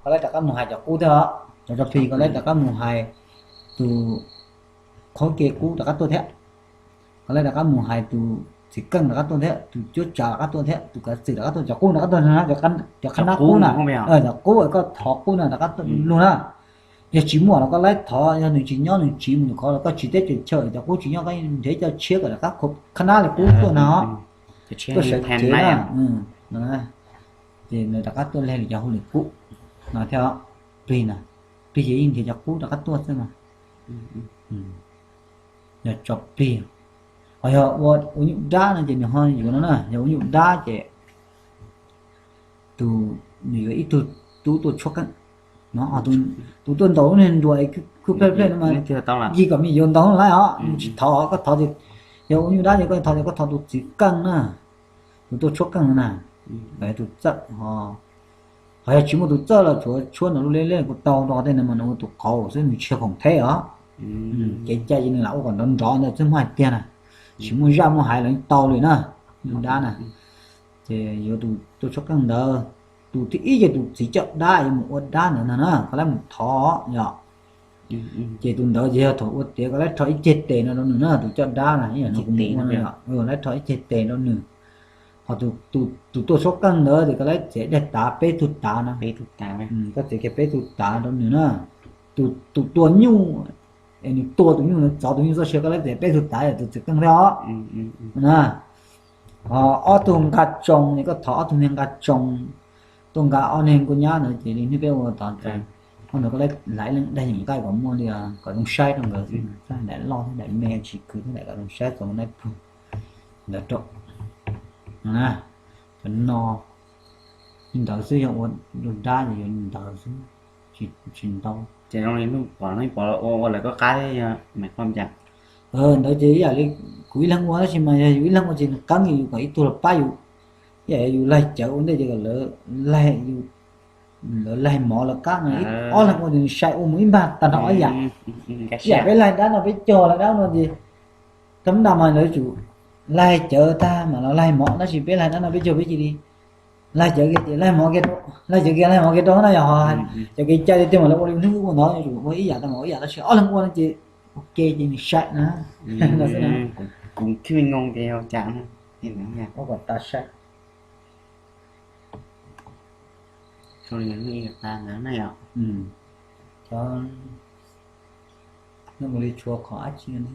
Koj lawv rov qab mus hais cov qub thiab os, cov tso plig koj lawv rov qab mus hais tus qhaub ke qub rov qab tuaj thiab. Koj lawv rov qab mus hais tus txiv keej rov qab tuaj thiab, tus cuab tsav rov qab tuaj thiab, tus kav xwm rov qab tuaj, cov qub rov qab tuaj na, cov qhab nab qub na, cov qub koj thov qub na rov qab tuaj lug na. Yog tsis muaj los koj lawv thov, yog nws tsis nyob nws tsiv mus nws qhov los koj tsiv teb tsiv chaw cov qub tsis nyob koj nrhiav cov tshiab kom rov qab qhab nab li qub tuaj na. Tuaj sawv cev na. Ces nws rov qab tuaj leg li cov hauj lwm qub no thiab. Plig na, plig ces yeej nrhiav cov qub rov qab tuaj xwb mas. Yog tso plig, ho yog ua ua nyuj dab no ces nws ho yuav no na, yog ua nyuj dab ces tus, nws yuav ib tug tub tuaj tshuab qeej no, tus tuaj ntaus lub niag nruas kuj plej plej no mas, yig kom me yuav ntaus lawm os, nws tsis thov koj thov tias, yog ua nyuj dab ces koj thov tias koj thov tus txiv keej na, tus tuaj tshuab qeej no na, tus txawj ho, ho yog tsis muaj tus txawj los tsuav tshuab nws lub leb leb kuj tau rau tej no mas nws ua tus qauv xwb nws tsis yog khoom theb os. Kev cai ces nws lam ua kom nrov nrov ntawd xwb muab hais tiag na, tsis muaj zaj muaj hais los yeej tau li na, nyuj dab na. Ces yuav tus tuaj tshuab qeej ntawd, tus thib ib ces tus txiv coj dab yuav mus ua dab ntawd no na, koj lawv mus thov yom. Ces tus ntawd ces yog thaum ua tiav koj lawv rho ib ceg tes no rau nws na, tus coj dab na, ib yam no kuv mus ua no, lawv rho ib ceg tes rau nws. Ho tus tuaj tshuab qeej ntawd ces koj lawv txiav daim tav peb tug tav no, koj txiav kiag peb tug tav rau nws na. Tus tua nyuj, es nws tua tus nyuj ntawd txov tus nyuj txoj sia koj lawv txiav peb tug tav yog tus txiv qeej thiab os na. Ho ob tug nqa tsoo es koj thov ob tug niag nqa tsoo tuaj nqa ob niag nkauj nyab ntawd ces li hnub peb ua tod ces, hnub ntawd koj lawv hlais ib leeg daim yeem nqaij kom muaj li, kom zoo saib rau nkawd xwb, daim loj thiab daim me tsis khwv thiab daim kom zoo saib txaus nai plhu ntawd rau. Cov no li ntawd xwb, yog ua dab ces yuav li ntawd xwb, tsis ntau. Ces zoo li hnub pom no pom ua ua lawv koj qab thiab yog mas koj cas? Ntawd ces ib yam li kuv ib leeg ua tab sis mas yog yus ib leeg ua ces nws qeeb yus kom ib tug los pab yus. Ib yam yus laig cawv ua ntej ces kom lawv laig yus, lawv laig mov lawv qab no, ob leeg ua ces nws sai ua mus ib npag tag nrho ob yam. Ib yam peb laig dab no peb cog laig dab no ces thaum ntawd mas lawv tsum laig cawv tag mas los laig mov, tab sis peb laig dab no peb cog peb cia li laig cawv kiag ces laig mov kiag rau, laig cawv kiag laig mov kiag rau na yog ho cov kev cai tiag tiag mas lawv ua li hnub ua ntawd yuav tsum ua ib yam tag mas ua ib yam, tab sis ob leeg ua no ces ua ke ces nws sai na. Kuv kuj ngoo ces yog cas na, ua kom tas sai. Txhua li ntawd na yom. Cov, nej mus li tshuav qhov dab tsi ne?